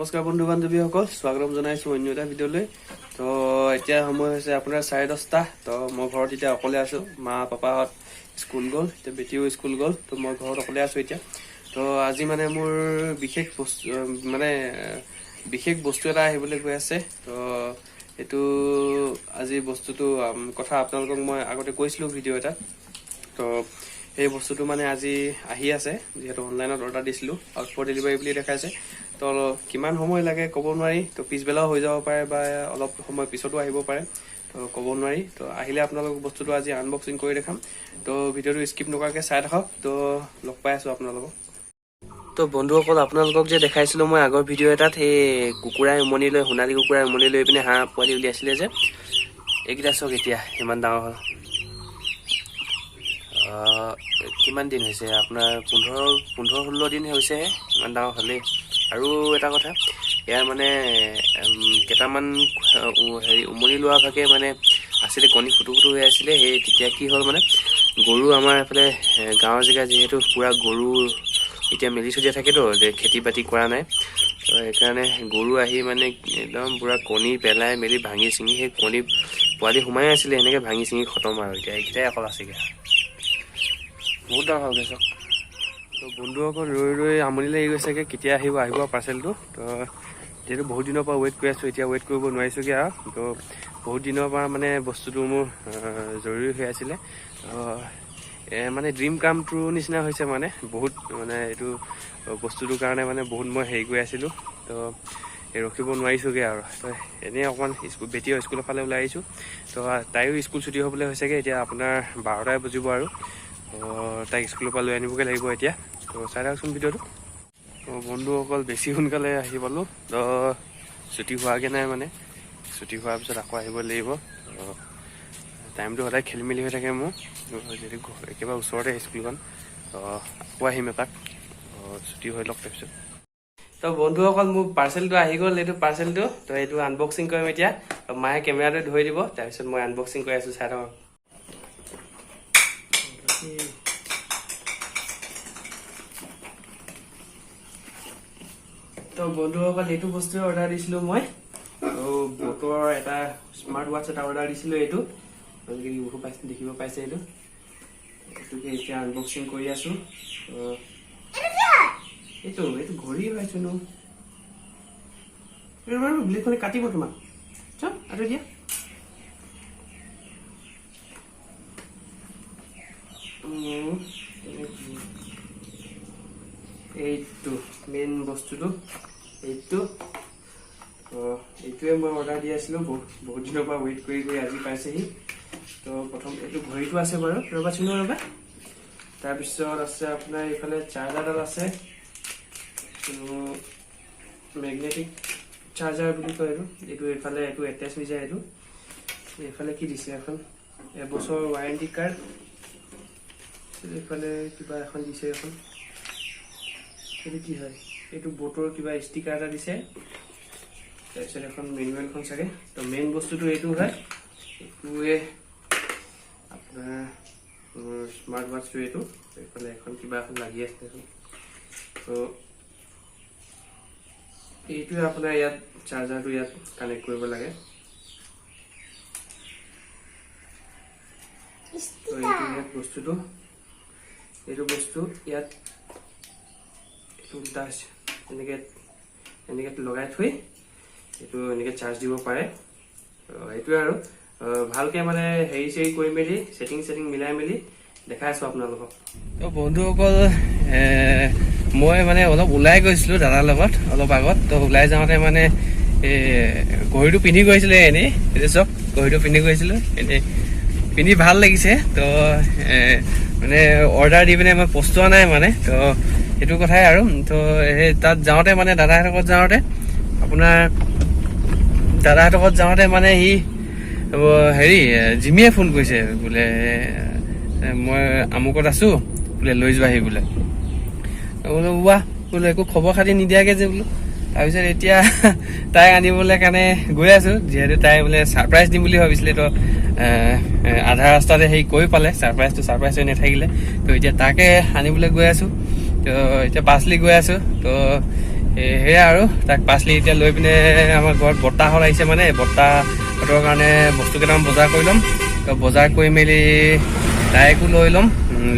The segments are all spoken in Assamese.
নমস্কাৰ বন্ধু বান্ধৱীসকল, স্বাগতম জনাইছোঁ অন্য এটা ভিডিঅ'লৈ। তো এতিয়া সময় হৈছে আপোনাৰ 10:30। তো মই ঘৰত এতিয়া অকলে আছোঁ, মা পাপাহঁত স্কুল গ'ল, এতিয়া বেটীও স্কুল গ'ল, তো মই ঘৰত অকলে আছোঁ এতিয়া। তো আজি মানে মোৰ বিশেষ বস্তু, মানে বিশেষ বস্তু এটা আহিবলৈ গৈ আছে। তো এইটো আজি বস্তুটো কথা আপোনালোকক মই আগতে কৈছিলোঁ ভিডিঅ' এটাত। তো সেই বস্তুটো মানে আজি আহি আছে, যিহেতু অনলাইনত অৰ্ডাৰ দিছিলোঁ, আউট ফৰ ডেলিভাৰী বুলি দেখাইছে। তো কিমান সময় লাগে ক'ব নোৱাৰি, তো পিছবেলাও হৈ যাব পাৰে বা অলপ সময় পিছতো আহিব পাৰে, তো ক'ব নোৱাৰি। তো আহিলে আপোনালোকক বস্তুটো আজি আনবক্সিং কৰি দেখাম। তো ভিডিঅ'টো স্কিপ নকৰাকৈ চাই থাকক। তো লগ পাই আছোঁ আপোনালোকক। তো বন্ধুসকল, আপোনালোকক যে দেখাইছিলোঁ মই আগৰ ভিডিঅ' এটাত, সেই কুকুৰাই উমনি লৈ, সোণালী কুকুৰাই উমনি লৈ পিনে হাঁহ পোৱালি উলিয়াইছিলে যে, এইকেইটা চাওক এতিয়া ইমান ডাঙৰ হ'ল। কিমান দিন হৈছে আপোনাৰ, 15-16 দিন হৈছেহে, ইমান ডাঙৰ হ'লেই। আৰু এটা কথা, ইয়াৰ মানে কেইটামান হেৰি উমনি লোৱা ভাগে মানে আছিলে, কণী ফুটো ফুটো হৈ আছিলে। সেই তেতিয়া কি হ'ল মানে, গৰু আমাৰ এইফালে গাঁৱৰ জেগা যিহেতু পূৰা গৰু এতিয়া মেলি থৈ দিয়া থাকেতো, যে খেতি বাতি কৰা নাই, তো সেইকাৰণে গৰু আহি মানে একদম পূৰা কণী পেলাই মেলি ভাঙি চিঙি, সেই কণী পোৱালি সোমাই আছিলে, সেনেকৈ ভাঙি চিঙি খতম আৰু এতিয়া এইকেইটাই অকল আছেগৈ। বহুত ডাঙৰ হৈ গৈছে। তো বন্ধুসকল, ৰৈ ৰৈ আমনি লাগি গৈছেগৈ, কেতিয়া আহিব আহিব পাৰ্চেলটো। তো যিহেতু বহুত দিনৰ পৰা ৱেইট কৰি আছোঁ, এতিয়া ৱেইট কৰিব নোৱাৰিছোঁগৈ আৰু। তো বহুত দিনৰ পৰা মানে বস্তুটো মোৰ জৰুৰী হৈ আছিলে। তো মানে ড্ৰিম কাম ট্ৰু নিচিনা হৈছে, মানে বহুত মানে এইটো বস্তুটোৰ কাৰণে মানে বহুত মই হেৰি কৰি আছিলোঁ। তো ৰখিব নোৱাৰিছোঁগৈ আৰু। তো এনেই অকণমান স্কুল, বেটীও স্কুলৰ ফালে ওলাই আহিছোঁ। তো তাইও স্কুল ছুটি হ'বলৈ হৈছেগৈ, এতিয়া আপোনাৰ 12টাই বজিব আৰু। তো তাইক স্কুলৰ পৰা লৈ আনিবগৈ লাগিব এতিয়া। তো চাই থাকচোন ভিডিঅ'টো। তো বন্ধুসকল, বেছি সোনকালে আহি পালোঁ। তো ছুটি হোৱাগৈ নাই, মানে ছুটি হোৱাৰ পিছত আকৌ আহিব লাগিব। তো টাইমটো সদায় খেলি মেলি হৈ থাকে মোৰ, যিহেতু একেবাৰে ওচৰতে স্কুলখন। তো আকৌ আহিম এপাক, ছুটি হৈ লওক তাৰপিছত। তো বন্ধুসকল, মোৰ পাৰ্চেলটো আহি গ'ল, এইটো পাৰ্চেলটো। তো এইটো আনবক্সিং কৰিম এতিয়া। তো মায়ে কেমেৰাটো ধৰি দিব, তাৰপিছত মই আনবক্সিং কৰি আছোঁ, চাই থাকক। তো বন্ধুসকল, এইটো বস্তুৱে অৰ্ডাৰ দিছিলোঁ মই। তো বোটৰ এটা স্মাৰ্ট ৱাটচ এটা অৰ্ডাৰ দিছিলোঁ, এইটো আপোনালোকে দেখিব পাইছে, দেখিব পাইছে এইটো। এইটোকে এতিয়া আনবক্সিং কৰি আছোঁ। তো এইটো ঘড়ী পাইছোঁ ন, ব্লেডখনে কাটিব তোমাক। চাওঁ, আঁতৰি দিয়া। এইটো মেইন বস্তুটো এইটো। তো এইটোৱে মই অৰ্ডাৰ দি আছিলোঁ, বহুত বহুত দিনৰ পৰা ৱেইট কৰি কৰি আজি পাইছেহি। তো প্ৰথম এইটো ঘড়ীটো আছে বাৰু, ৰ'বাচোন ৰ'বা। তাৰপিছত আছে আপোনাৰ এইফালে চাৰ্জাৰডাল আছে, মেগনেটিক চাৰ্জাৰ বুলি কয় এইটো। এইটো এইফালে এইটো এটেচ হৈ যায় এইটো। এইফালে কি দিছে, এখন এবছৰ ৱাৰেণ্টি কাৰ্ড। এইফালে কিবা এখন দিছে, এখন এইটো কি হয়, এইটো বোটৰ কিবা ষ্টিকাৰ এটা দিছে। তাৰপিছত এখন মেনুৱেলখন চাগে। তো মেইন বস্তুটো এইটো হয়, এইটোৱে আপোনাৰ স্মাৰ্ট ৱাটচটো এইটো। এইফালে এখন কিবা এখন লাগি আছে এখন। তো এইটোৱে আপোনাৰ ইয়াত চাৰ্জাৰটো ইয়াত কানেক্ট কৰিব লাগে। তো এইটো ইয়াত বস্তুটো, এইটো বস্তু ইয়াত এইটো উল্টা হৈছে, এনেকে এনেকে লগাই থৈ এইটো এনেকে চাৰ্জ দিব পাৰে। এইটোৱে আৰু ভালকে মানে হেৰি চেৰি কৰি মেলি ছেটিং চেটিং মিলাই মেলি দেখাই আছো আপোনালোকক। তো বন্ধুসকল, মই মানে অলপ ওলাই গৈছিলোঁ দাদাৰ লগত অলপ আগত। তো ওলাই যাওঁতে মানে এই ঘড়ীটো পিন্ধি গৈছিলে এনেই, এইটো চাওক, ঘড়ীটো পিন্ধি গৈছিলোঁ এনেই, পিন্ধি ভাল লাগিছে। তো মানে অৰ্ডাৰ দি পিনে মই পস্তোৱা নাই মানে, তো সেইটো কথাই আৰু। তো সেই তাত যাওঁতে মানে দাদাহঁতৰ ঘৰত যাওঁতে আপোনাৰ দাদাহঁতৰ ঘৰত যাওঁতে মানে সি হেৰি জিমিয়ে ফোন কৰিছে, বোলে মই আমুকত আছো বোলে, লৈ যোৱাহি বোলে। বোলো ৱাহ, বোলো একো খবৰ খাতি নিদিয়াকে যে বোলো। তাৰপিছত এতিয়া তাইক আনিবলৈ কাৰণে গৈ আছো, যিহেতু তাই বোলে ছাৰপ্ৰাইজ দিম বুলি ভাবিছিলে। তো আধা ৰাস্তাতে হেৰি কৈ পালে, ছাৰপ্ৰাইজটো ছাৰপ্ৰাইজ হৈ নাথাকিলে। তো এতিয়া তাকে আনিবলৈ গৈ আছো। তো এতিয়া পাঁচলি গৈ আছো। তো সেয়া আৰু তাক পাচলি এতিয়া লৈ পিনে আমাৰ ঘৰত বৰ্তাহঁত আহিছে, মানে বৰ্তাহঁতৰ কাৰণে বস্তু কেইটামান বজাৰ কৰি ল'ম। তো বজাৰ কৰি মেলি তাইকো লৈ ল'ম,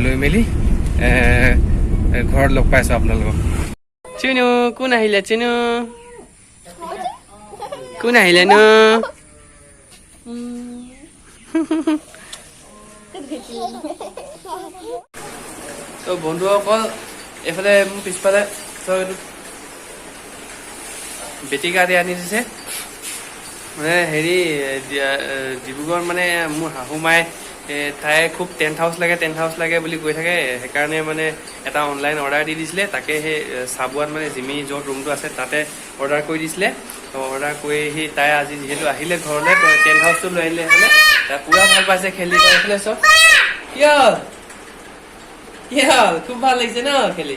লৈ মেলি ঘৰত লগ পাইছোঁ আপোনালোকক। চিনু, কোন আহিলে? চিনু, কোন আহিলে নো? তো বন্ধুসকল, এইফালে মোৰ পিছফালে চাওক, এইটো বেটি গাড়ী আনি দিছে। মানে হেৰি ডিব্ৰুগড় মানে মোৰ শাহু মায়ে তাই খুব টেণ্ট হাউচ লাগে, টেণ্ট হাউচ লাগে বুলি কৈ থাকে। সেইকাৰণে মানে এটা অনলাইন অৰ্ডাৰ দি দিছিলে। তাকে সেই চাবুৱাত মানে জিমি য'ত ৰুমটো আছে তাতে অৰ্ডাৰ কৰি দিছিলে। তো অৰ্ডাৰ কৰি সি তাই আজি যিহেতু আহিলে ঘৰলৈ, তো টেণ্ট হাউচটো লৈ আহিলে। সেইফালে তাই পূৰা ভাল পাইছে খেলি। তাই এইফালে চব কি হ'ল, কি হ'ল? খুব ভাল লাগিছে ন খেলি?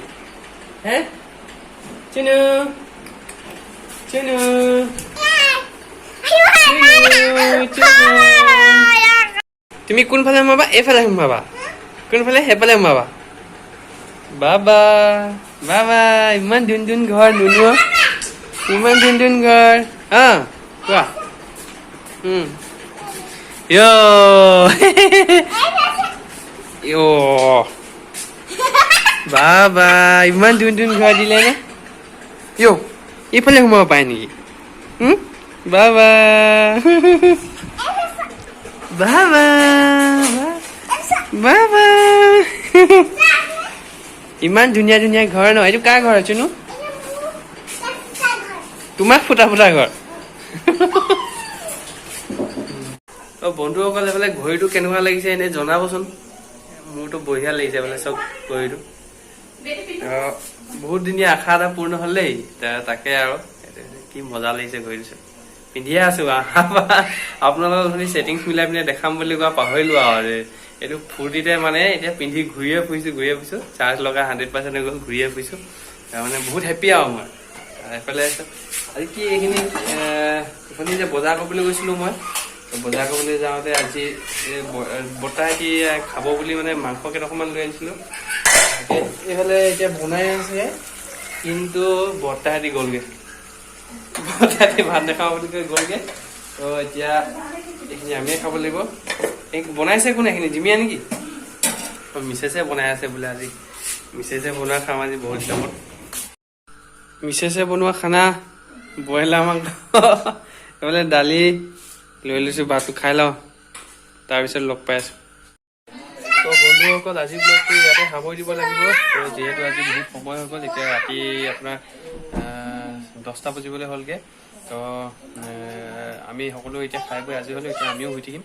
হে চিনু, চিনু, চিনু, চিনু, তুমি কোনফালে সোমাবা? এইফালে সোমাবা? কোনফালে? সেইফালে সোমাবা? বাবা, বাবা, ইমান ধুন ধুন ঘৰ নুনু, ইমান ধুন ধুন ঘৰ। অ কোৱা। য় য়, বাবা, ইমান ধুন ধুন ঘৰ দিলে নে? য়, এইফালে সোমাব পাৰে নেকি? বাবা, বাবা, বাবা, ইমান ধুনীয়া ধুনীয়া ঘৰ ন? এইটো কাৰ ঘৰ আছেনো? তোমাক ফুটা ফুটা ঘৰ। অ বন্ধুসকল, এইফালে ঘড়ীটো কেনেকুৱা লাগিছে এনেই জনাবচোন। মোৰতো বঢ়িয়া লাগিছে। এইফালে চব ঘড়ীটো। বহুত দিনীয়া আশা এটা পূৰ্ণ হ'ল দেই। তাকে আৰু কি মজা লাগিছে ঘড়ীটো চাই। পিন্ধিয়ে আছো। আপোনালোকক অথনি ছেটিংছ মিলাই পিনে দেখাম বুলি কোৱা পাহৰিলো আৰু এইটো ফূৰ্তিতে মানে এতিয়া পিন্ধি ঘূৰিয়ে ফুৰিছো, ঘূৰিয়ে ফুৰিছো। চাৰ্জ লগা 100% হৈ গ'ল, ঘূৰিয়ে ফুৰিছো। তাৰমানে বহুত হেপী আৰু মই। এইফালে আজি কি এইখিনি এইখিনি যে বজাৰ কৰিবলৈ গৈছিলো মই, বজাৰ কৰিবলৈ যাওঁতে আজি বৰ্তাই কি খাব বুলি মানে মাংস কেইডোখৰমান লৈ আনিছিলো। তাকে এইফালে এতিয়া বনাই আছে, কিন্তু বৰ্তাহেঁতি গ'লগে। বৰ্তাহেঁতি ভাত নাখাওঁ বুলি কৈ গ'লগে। তো এতিয়া এইখিনি আমিয়ে খাব লাগিব। এই বনাইছে কোনে এইখিনি? জিমিয়া নেকি? অ, মিছেছে বনাই আছে বোলে। আজি মিছেছে বনোৱা খাম আজি বহুত দিনৰ। মিছেছে বনোৱা খানা, ব্ৰইলাৰ মাংস, এইফালে দালি লৈ লৈছো। ভাতটো খাই লওঁ, তাৰপিছত লগ পাই আছো। তো বন্ধুসকল, আজি ব্লগটো ইয়াতে সামৰি দিব লাগিব। তো যিহেতু আজি বহুত সময় হৈ গ'ল, এতিয়া ৰাতি আপোনাৰ 10টা বাজিবলৈ হ'লগৈ। তো আমি সকলো এতিয়া খাই বৈ আজৰি হ'লো, এতিয়া আমিও শুই থাকিম।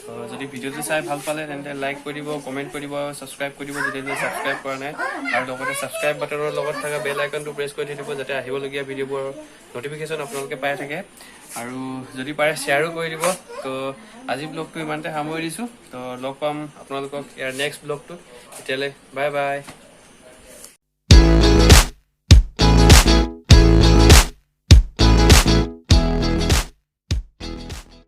তো যদি ভিডিঅ'টো চাই ভাল পালে তেন্তে লাইক কৰি দিব, কমেণ্ট কৰি দিব, ছাবস্ক্ৰাইব কৰি দিব যদি ছাবস্ক্ৰাইব কৰা নাই। আৰু লগতে ছাবস্ক্ৰাইব বাটনৰ লগত থকা বেল আইকনটো প্ৰেছ কৰি থৈ দিব, যাতে আহিবলগীয়া ভিডিঅ'বোৰৰ নটিফিকেশ্যন আপোনালোকে পাই থাকে। আৰু যদি পাৰে শ্বেয়াৰো কৰি দিব। তো আজি ব্লগটো ইমানতে সামৰি দিছোঁ। তো লগ পাম আপোনালোকক ইয়াৰ নেক্সট ব্লগটোত। তেতিয়াহ'লে বাই বাই।